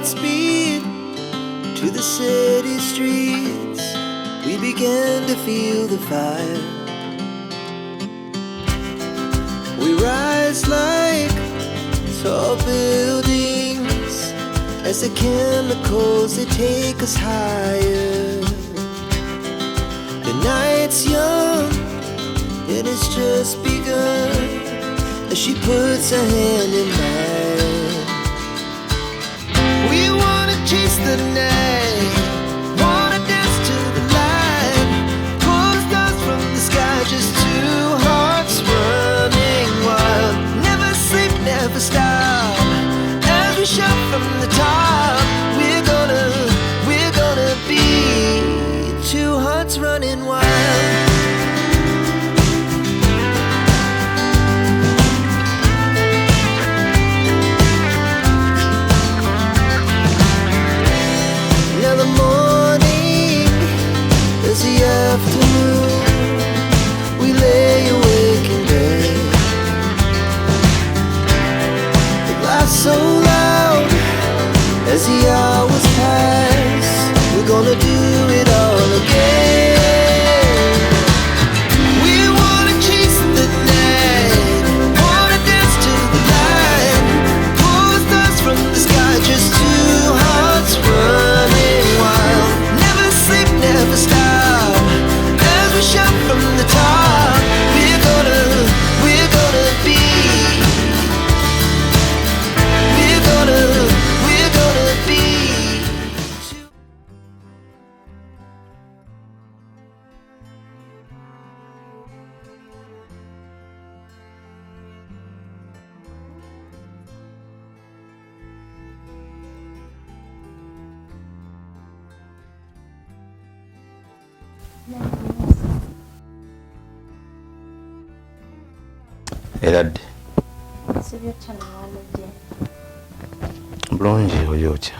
hearts beat to the city streets. We began to feel the fire. We rise like tall buildings as the chemicals they take us higher. The night's young and it's just begun as she puts her hand in mine. We wanna chase the night, wanna dance to the light, pull the stars from the sky, just two hearts running wild. Never sleep, never stop. As we shout from the top, we're gonna be two hearts running wild. Now the morning is the afternoon. We lay awake in bed. The laugh so loud as the hours pass. We're gonna do it all again. We wanna chase the night, wanna dance to the light, pull the stars from the sky, just two hearts running wild. Never sleep, never stop. As we shout from the top, we're gonna be, we're gonna be. Eradde bulungi oli otya?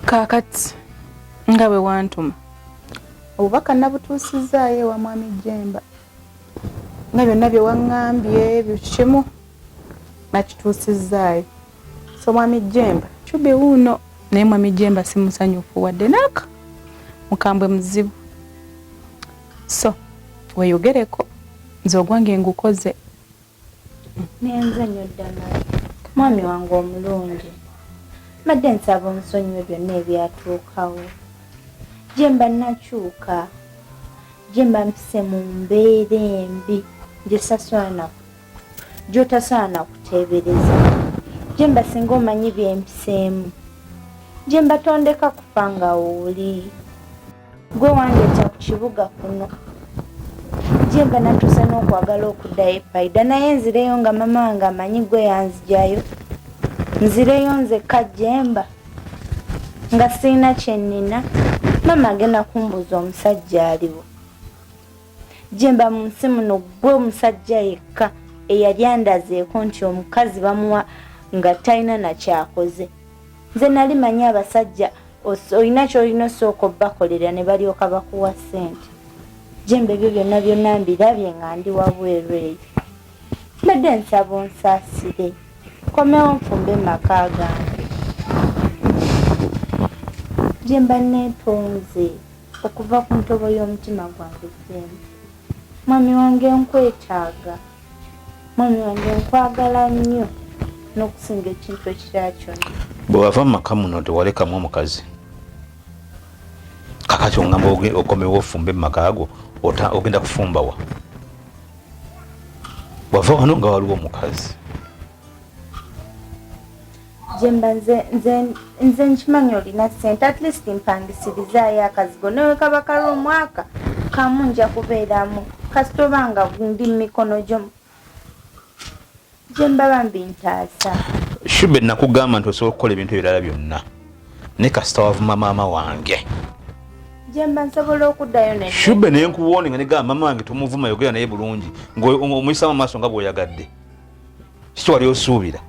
Kaakati nga bwe wantuma obubaka nabutuusizaayo ewa Mwami Jemba, nga byonna bye waŋŋambye buli kimu nakituusizaayo. So Mwami Jemba Shube wuuno, naye Mwami Jemba si musanyufu wadde naka, mukambwe muzibu. So weeyogereko, nze ogwange ngukoze. Nenze nnyo ddala mwami wange omulungi, mbadde nsaba onsonyiwe byonna ebyatuukawo. Jemba nakyuka, Jemba mpise mu mbeera embi gy'otasaana kuteebereza. Jemba singa omanyi bye mpiseemu, Jemba tondeka kufa nga wooli. Gwe wandeeta ku kibuga kuno. Jemba natuuse n'okwagala okuddayo e Paida, naye nzireyo nga mama wange amanyi gwe yanzijayo. Nzireyo nzekka Jemba nga sirina kye nnina, mama agenda kumbuuza omusajja aliwo. Jemba mu nsi muno gwe omusajja yekka eyali andazeeko nti omukazi bamuwa nga talina na kyakoze. Nze nali manyi abasajja olina ky'olina osooka obbakolera ne balyoka bakuwa ssente. Jemba ebyo byonna byonna mbirabye nga ndi wabweru eyo. Mbadde nsaba onsaasire, nkomewo nfumbe mu maka gange. Jemba neetonze okuva ku ntobo y'omutima gwange. Jemba mwami wange nkwetaaga, mwami wange nkwagala nnyo n'okusinga ekintu ekirala kyonna. Bwe wava mu maka muno tewalekamu omukazi, kakati ongamba okomewo ofumbe mu maka ago, ogenda kufumba wa? Wava wano nga waliwo omukazi. Jemba nze nkimanyi olina ssente, at least mpangisirizayo akazigo newe kaba kali omwaka kamu nja kubeeramu kasita oba nga ndi mu mikono gyo. Jemba bambi ntaasa. Shube nakugamba nti osobola okukola ebintu ebirala byonna naye kasita wavuma maama wange. Jemba nsobola okuddayo ne Shube naye nkuwoninga ne gamba maama wange tomuvuma, yogera naye bulungi ng'omuyisamu amaaso nga bw'oyagadde. Kiki wali osuubira?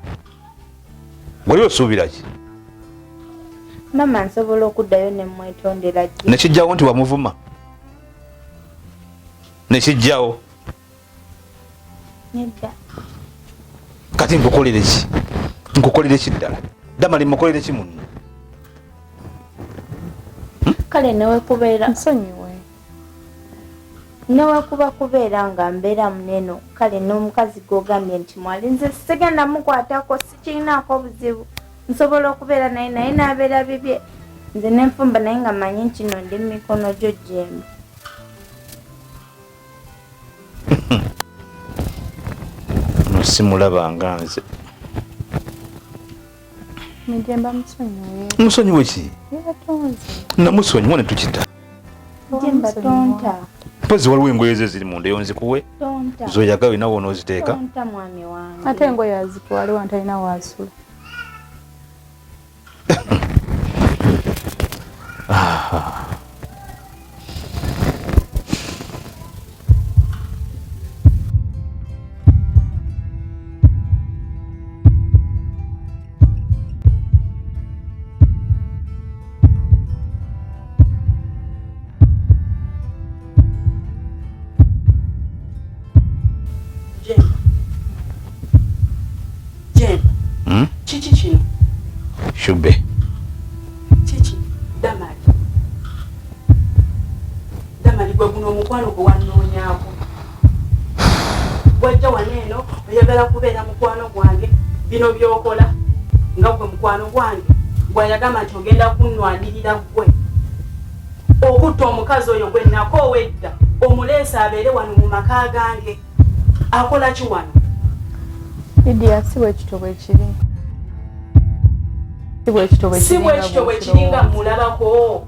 Wali osuubira ki? Mama nsobola okuddayo ne mwetondera. Nekijjawo nti wamuvuma. Nekijjawo? Nedda. Kati nkukolere ki? Nkukolere ki ddala? Damali mukolere ki munno? Kale newekubeera nsonyiwe. Newekuba kubeera nga mbeera muneno, kale n'omukazi gw'ogambye nti mwali, nze sigenda mukwatako, sikirinaako buzibu, nsobola okubeera naye, naye n'abeera bibye, nze nenfumba, naye nga manyi nti no ndi mu mikono gyo Jemba. No simulabanga nze. Jemba musonyiwe. Musonyiwe ki? Yatonze. Namusonyiwa ne tukita. Jemba tonta. Mpozi waliwo engoye ze ziri munda eyo nzikuwe. Tonta. Zoyagala olina w'onooziteeka. Tonta mwami wange. Ate engoye azitwale wano talina waasula. Jemba. Kiki kino? Shube. Kiki? Damali. Damali gwe guno omukwano gwe wannoonyaako. Wajja wano eno oyagala kubeera mukwano gwange, bino by'okola nga gwe mukwano gwange gwayagamba nti ogenda kunnwanirira ggwe. Okutta omukazi oyo gwe nakoowa edda, omuleese abeere wano mu maka gange. Akola ki wano? Lydia, si bwe kityo bwe kiri. Si bwe kityo bwe Si kiri bwe nga kityo bwe kiri nga mulabako.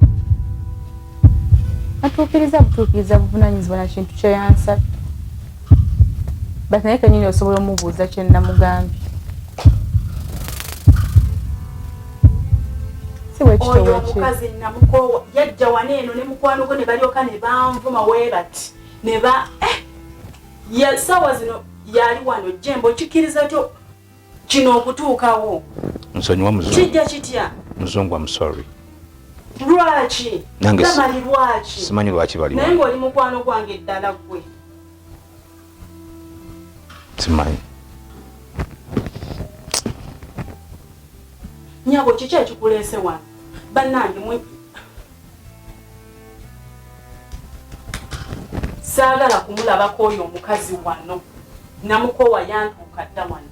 Atuukiriza butuukiriza buvunaanyizibwa na kintu kye yansabye. But naye kennyini osobola omubuuza kye namugambye. Si bwe kityo Oyo bwe kiri. omukazi namukoowa, yajja wano eno ne mukwano gwe ne balyoka ne banvuma we bati. Ne ba, ya ssaawa zino yali wano Jemba, okikkiriza otyo kino okutuukawo? Nsonyiwa muzungu. Kijja kitya? Muzungu, I'm sorry. Lwaki? Nange Damali lwaki? Simanyi lwaki bali Naye wano. ng'oli mukwano gwange ddala ggwe. Simanyi. Nyabo, kiki ekikuleese wano? Bannange mwe saagala kumulabako oyo omukazi wano. Namukoowa yantuuka dda wano.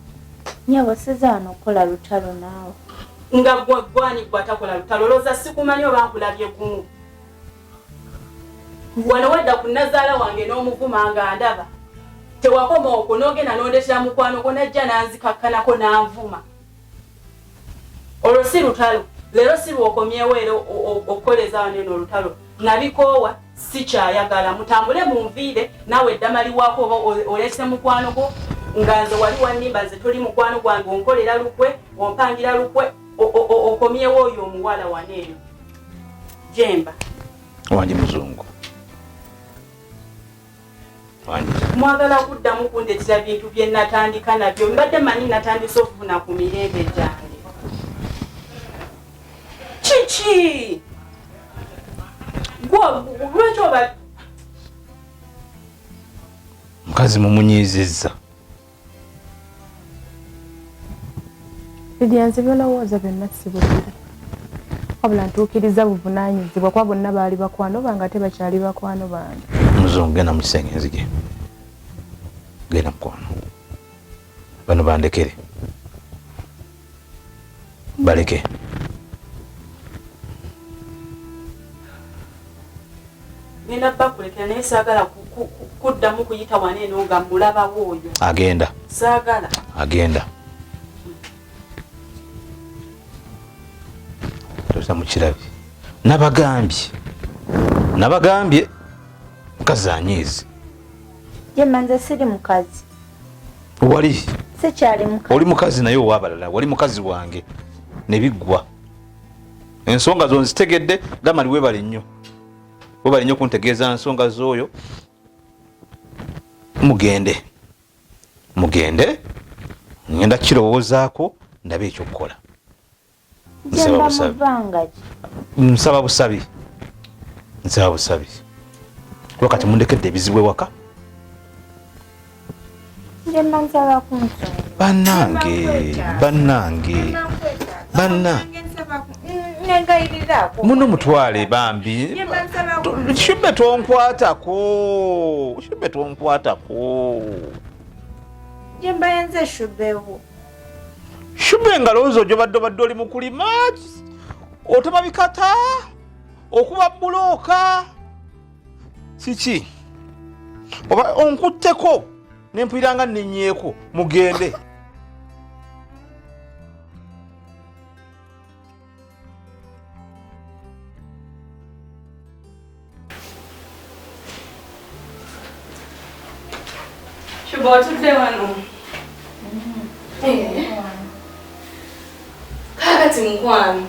Nyabo, sizza wano okukola lutalo naawe. Nga gwe gwani gwe atakola lutalo, olowooza sikumanyi oba nkulabye gumu. Wano wadda ku nnazaala wange n'omuvuma nga ndaba. Tewakoma okwo n'ogenda n'ondeetera mukwano gwo n'ajja n'anzikakkanako n'anvuma. Olwo si lutalo, leero si lw'okomyewo era okukoleza wano eno olutalo. Nabikoowa, sikyayagala. Mutambule munviire, naawe Damali waako oba oleese mukwano gwo, nga nze wali wannimba nze toli mukwano gwange, onkolera lukwe, ompangira lukwe, okomyewo oyo omuwala wano eno. Jemba. Wangi muzungu. Wangi. Mwagala kuddamu kundeetera bintu bye natandika nabyo. Mbadde mmanyi natandise okufuna ku mirembe gyange. Kiki? Gwe lwaki oba Mukazi mumunyiizizza. Lydia, nze by'olowooza byonna sibulira. Wabula ntuukiriza buvunaanyizibwa kuba bonna baali bakwano bange ate bakyali bakwano bange. Muzungu, genda mu kisenge nzije. Genda mukwano. Bano bandekere. Baleke. Ngenda bakulekera naye saagala kuddamu kuyita wano eno nga mulabawo oyo. Agenda. Saagala. Agenda. Tosa mukirabye. Nabagambye. Nabagambye mukazi anyiize. Jemba, nze siri mukazi. Wali. Sikyali mukazi. Oli mukazi naye ow'abalala, wali mukazi wange. Ne biggwa. Ensonga zo nzitegedde, Damali weebale nnyo. Weebale nnyo kuntegeeza nsonga z'oyo. Mugende. Mugende. Ngenda kirowoozaako ndabe ekyokukola. Jemba mubanga ki? Nsaba busabi. Nsaba busabi. Kuba kati mundekedde ebizibu ewaka. Jemba nsaba kunsonyiwa. Bannange, bannange, banna Negayiriraako. Muno mutwale bambi. Jemba nsaba ku- Shube tonkwatako, shube tonkwatako. Jemba yenze shubewo. Shube engalo zo gyobadde obadde oli mu kulima, otema bikata, okuba bulooka. Kiki? Oba onkutteko ne mpulira nga nnennyeeko, mugende. Shuba otudde wano. Kaakati mukwano,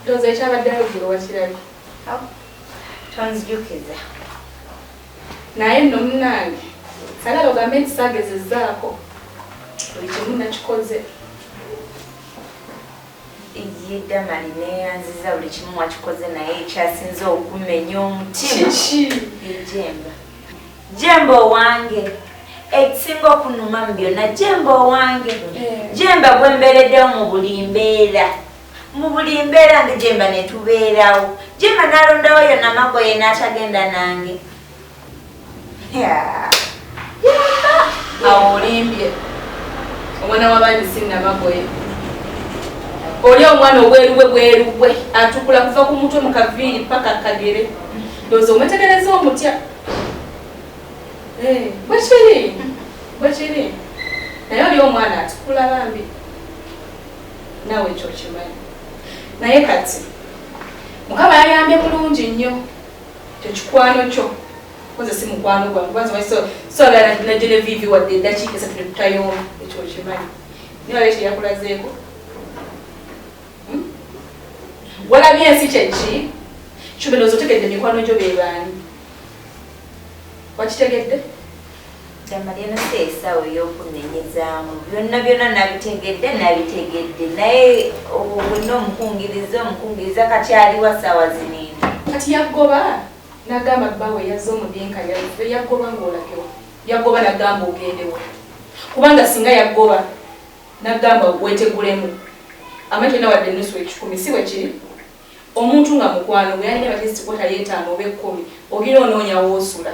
ndowooza ekyabaddeyo eggulo wakirabye. Tonzijukiza. Naye nno munnange, saagala ogambe nti saagezezzaako. Buli kimu nakikoze. Ye Damali neeyanziza buli kimu wakikoze, naye ekyasinze okumenya omutima. Kiki? Ye Jemba. Jemba owange. Ekisinga okunuma mu byonna, Jemba owange. Jemba gwe mbeereddewo mu buli mbeera. Mu buli mbeera nge Jemba ne tubeerawo. Jemba n'alondawo yo Namagoye n'atagenda nange. Jemba! Awo olimbye. Omwana w'abandi si Namagoye. Oli omwana obweru bwe bweru bwe atukula kuva ku mutwe mu kaviiri paka kagere. Ndowooza omwetegereza omutya. Bwe kiri, bwe kiri. Naye oli omwana atukula bambi. Naawe ekyo okimanyi. Naye kati Mukama yayambye bulungi nnyo. Ekyo kikwano kyo. Nze si mukwano gwange, kuba nze sobola na Genevieve wadde eddakiika esatu ne tutayomba, ekyo okimanyi. Naye waliwo kye yakulazeeko? Walabye ensi kye ki? Kyube ndowooza otegedde mikwano gyo be baani? Wakitegedde? Damali eno si essaawa ey'okunnenyezaamu. Byonna byonna nabitegedde, nabitegedde. Naye wenna omukungiriza, omukungiriza kati aliwa ssaawa zino eno? Kati yagoba n'agamba bbaawe yazze omudinka yazze, yagoba ng'olagewa. Yagoba n'agamba ogendewa. Kubanga singa yagoba n'agamba weetegulemu. Amanyi tolina wadde ennusu ekikumi, si bwe kiri? Omuntu nga mukwano gwe yalina batisi kwota y'etaano oba ekkumi, ogira onoonya w'osula.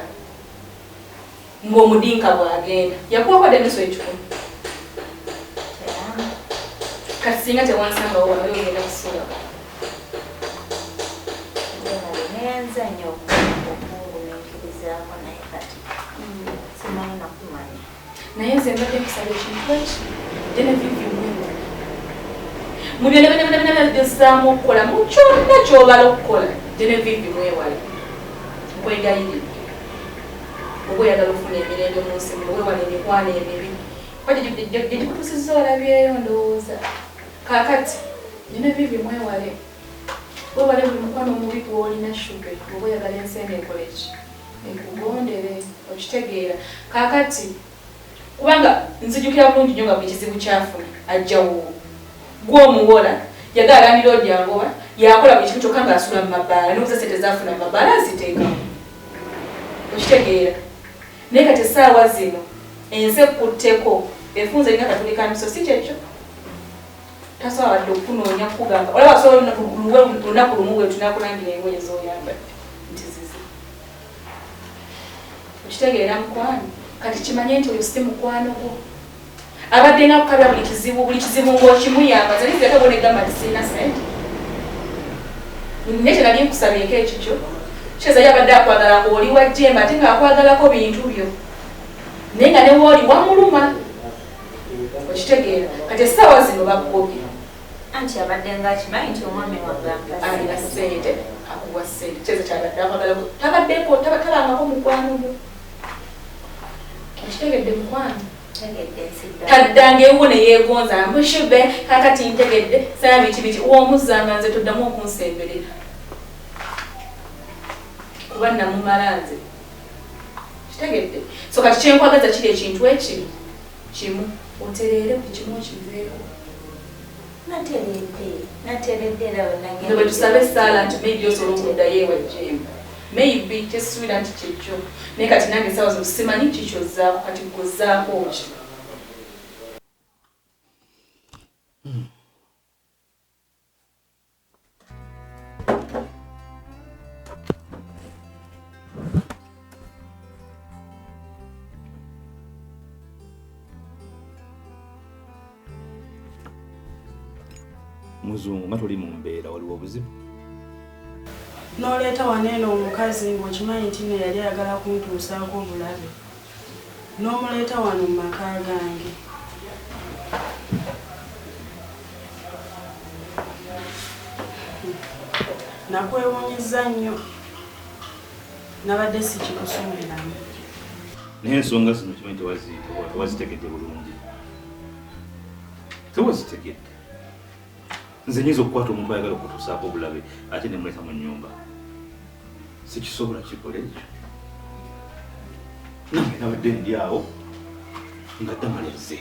Ng'omudinka bw'agenda. Yakuwa wadde ennusu ekikumi. Kati singa tewansangawo wano, oyo ogenda kusula. Neyanza nnyo okungumiikirizaako, naye kati simanyi nakumanya. Naye nze mbadde nkusaba ekintu eki, Genevieve mwewale. Mu byonna byonna byonna byonna by'ozzaamu okukola, mu kyonna ky'obala okukola, Genevieve mwewale. Nkwegayiridde. Oba oyagala okufuna emirembe mu nsi muno, weewale emikwano emibi. Kuba gye gikutuusizza olabyeyo ndowooza. Kaakati, Genevieve mwewale. Weewale buli mukwano omubi gw'olina Shube, bw'oba oyagala ensi eno ekole ki? Ekugondere, okitegeera. Kaakati, kubanga nzijukira bulungi nnyo nga buli kizibu ky'afuna ajja wuwo. Ggwe omuwola, yagala landiroodi angoba, yakola buli kimu kyokka ng'asula mu mabaala, n'obuuza ssente z'afuna mu mabaala aziteekamu. Okitegeera. Naye kati essaawa zino ensi ekkutteko, efunze eringa akatuli ka miso, si kyekyo? Tasobola wadde okukunoonya kukugamba. Olaba asobola olunaku lumu bwe tunaakulangira engoye z'oyambadde nti zize. Okitegeera mukwano? Kati kimanye nti oyo si mukwano gwo. Abadde nga akukabira buli kizibu, buli kizibu ng'okimuyamba. Nze nzireka bw'one gamba nti sirina ssente. Naye kye nali nkusabyeko ekikyo, kitegeeza ye abadde akwagala ng'oli wa Jemba ate ng'akwagalako bintu byo. Naye nga ne w'oli wamuluma. Okitegeera? Kati essaawa zino bakugobye. Anti abadde ng'akimanyi nti omwami wange ampa Alina ssente, akuwa ssente. Kitegeeza ky'abadde akwagala. Tabaddeko, tabangako mukwano gwo. Okitegedde mukwano? Taddanga ewuwo ne yeegonza mbu Shube kaakati ntegedde saba biki biki. W'omuzzanga nze toddamu okunsemberera. Kuba namumala nze. Kitegedde? So kati kye nkwagaza kiri ekintu ekiri kimu, otereere buli kimu okiveeko. Nateredde, nateredde era bwe nagenda. Nze bwe tusaba essaala nti maybe osobola okuddayo ewa Jemba. Maybe kyesuubira nti kyekyo, naye kati nange essaawa zino simanyi kikyozzaako. Kati gozzaako ki? Muzungu, nga toli mu mbeera, waliwo obuzibu? N'oleeta wano eno omukazi ng'okimanyi nti nno yali ayagala kuntuusaako obulabe, n'omuleeta wano mu maka gange. Nakwewuunyizza nnyo, nabadde sikikusuubiramu. Naye ensonga zino kimanyi tewazitegedde bulungi, tewazitegedde. Nze nyinza okukwata omuntu ayagala okutuusaako obulabe ate nemuleta mu nnyumba? Sikisobola kikola ekyo. Nange nabadde ndi awo nga Damali azze,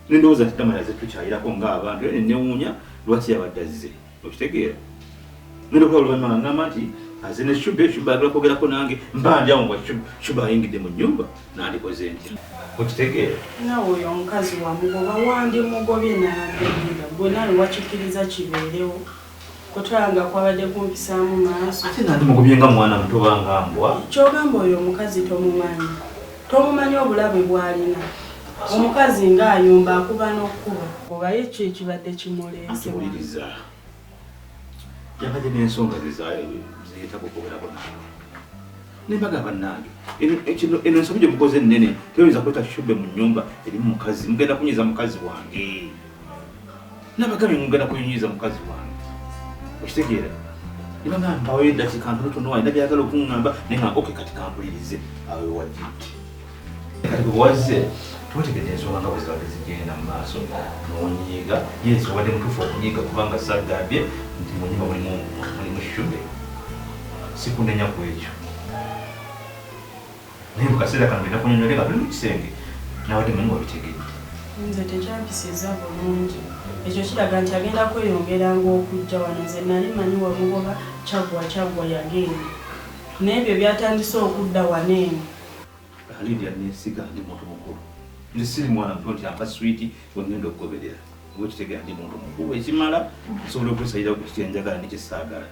nendowooza nti Damali azze tukyayirako ng'abantu, era nenewuunya lwaki yabadde azze. Okitegeera? Ngenda okuba oluvannyuma nga ngamba nti aze ne Shuba, Shuba ayagala kwogerako nange. Mba ndi awo nga Shuba ayingidde mu nnyumba, nandikoze ntya? Okitegeera? Naawe oyo omukazi wamugoba, wandimugobye n'agenda. Gwe naawe wakikkiriza kibeerewo, kutwala nga kwabadde kumpisaamu maaso. Ate nandimugobye nga mwana muto oba nga mbwa? Ky'ogamba oyo omukazi tomumanyi, tomumanyi obulabe bw'alina. Omukazi ng'ayomba, akuba n'okukuba. Oba ye ki ekibadde kimuleese Anti wano? wuliriza, yabadde n'ensonga ze zeyeetaaga okwogerako nange. Ne mbagamba, bannange, eno ensobi gye mukoze ennene. Toyinza kweta Shube mu nnyumba erimu mukazi, mugenda kunyiza mukazi wange. Nabagambye mugenda kunyiza mukazi wange, okitegeera? Ne bagamba mpaweyo eddakiika ntonotono, alina byagala okuŋŋamba. Naye nga okay, kati kampulirize. Awo wewajjidde. Kati bwe wazze tubategedde ensonga nga bwe zibadde zigenda mu maaso, n'onyiiga. Yes, obadde mutuufu okunyiiga, kubanga saggambye nti mu nnyumba mulimu Shube. Sikunenya ku ekyo, naye mu kaseera kano genda kunyonyole nga tuli mu kisenge, nabadde manyi wabitegedde. Nze tekyampisiza bulungi. Ekyo kiraga nti agenda kweyongeranga okujja wano. Nze nali manyi wamugoba, kyaggwa kyaggwa, yagenda. Naye ebyo byatandise okudda wano eno. Lydia, nesiga ndi muntu mukulu. Nze siri mwana muto nti ampa swiiti wengenda okugoberera. Oba okitegeera, ndi muntu mukulu ekimala, nsobola okwesalirawo ku kikyenjagala nekyesaagala.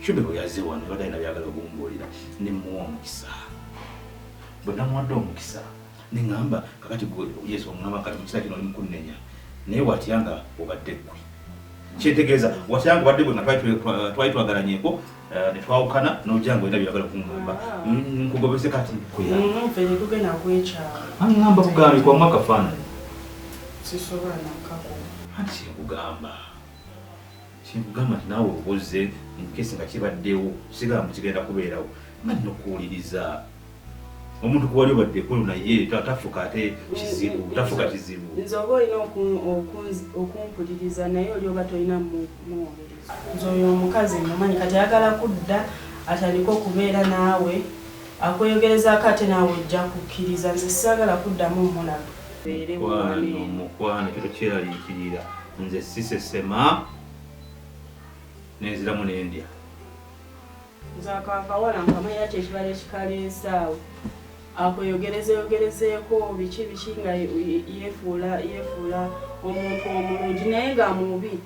Shube bwe yaze wano yabadde alina byagala okumbuulira, ne muwa omukisa. Bwe namuwadde omukisa, ne ŋŋamba, kakati gwe Yesu oŋŋamba kati mu kiseera kino oli mukunnenya, naye watya nga obadde ggwe? Kyentegeeza, watya nga obadde gwe nga twali twagalanyeeko, ne twawukana, n'ojja nga olina byeyagala okuŋŋamba, nkugobese kati? Ffe tetugenda kwekyawa. Aŋŋamba bugambi kwamu akafaananyi. Sisobola nakakuba. Anti kyenkugamba nti naawe obuze nkesi nga kibaddewo, sigamba mbu kigenda kubeerawo, nga nina okuwuliriza omuntu kuwali obaddeko naye tafuka ate kizibu, tafuka kizibu. Nze oba olina okumpuliriza, naye oli oba tolina muwuliriza. Nze oyo omukazi mumanyi, kati ayagala kudda atandike okubeera naawe, akweyogerezaako, ate naawe ojja kukkiriza. Nze saagala kuddamu mulaba. Mukwano, mukwano, kyo tokyeraliikirira. Nze sisesema nenziramu nendya. Nze ako akawala nkamanyi, era kyekibala ekikaleese awo. Akweyogerezeyogerezeeko biki biki, nga yefuula yefuula omuntu omulungi, naye nga mubi.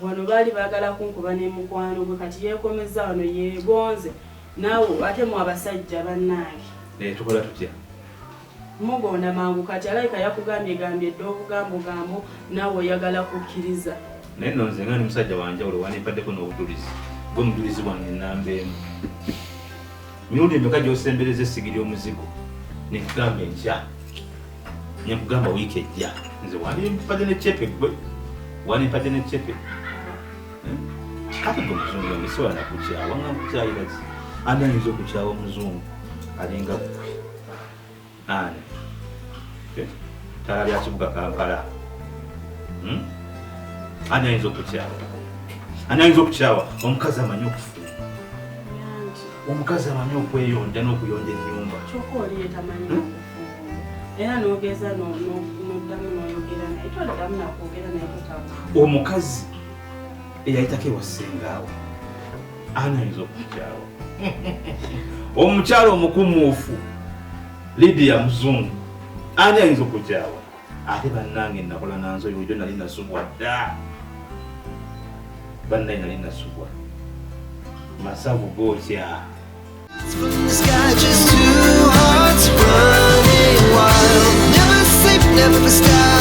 Wano baali baagala kunkuba ne mukwano gwe, kati yeekomeza wano, yeegonze naawe. Ate mu abasajja bannange. Naye tukola tutya? Mugonda mangu. Kati alabika yakugambye gambye dde obugambo gambo, naawe oyagala kukkiriza. Naye nno nze nga ndi musajja wanjawulo, wandimpaddeko n'obujulizi. Gwe mujulizi wange namba emu. Mirundi emeka gy'osembereza essigi ly'omuzigo nenkugamba enkya, nenkugamba wiiki ejja? Nze wandimpadde ne cepe, gwe wandimpadde ne cepe. Kati gwe muzungu wange, sisobola nakukyawa. Nga nkukyayira ki? Ani ayinza okukyawa omuzungu alinga ggwe? Ani? Ttaala lya kibuga Kampala. Ani ayinza okukyawa? Ani ayinza okukyawa omukazi amanyi okufumba, omukazi amanyi okweyonja n'okuyonja ennyumba? Kyokka oli yetamanyi nakufumba, era n'ogeza n'oddamu n'oyogera naye, toddamu nakwogera naye, totawaana. Omukazi eyayitako ewa ssengaawe. Ani ayinza okukyawa omukyala omukumuufu Lydia Muzungu? Ani ayinza okukyawa? Ate bannange nakola nanzo yojo, nali nasubwa dda bannaye, nali nasubwa masavu gookya. From the sky, just two hearts running wild. Never sleep, never stop.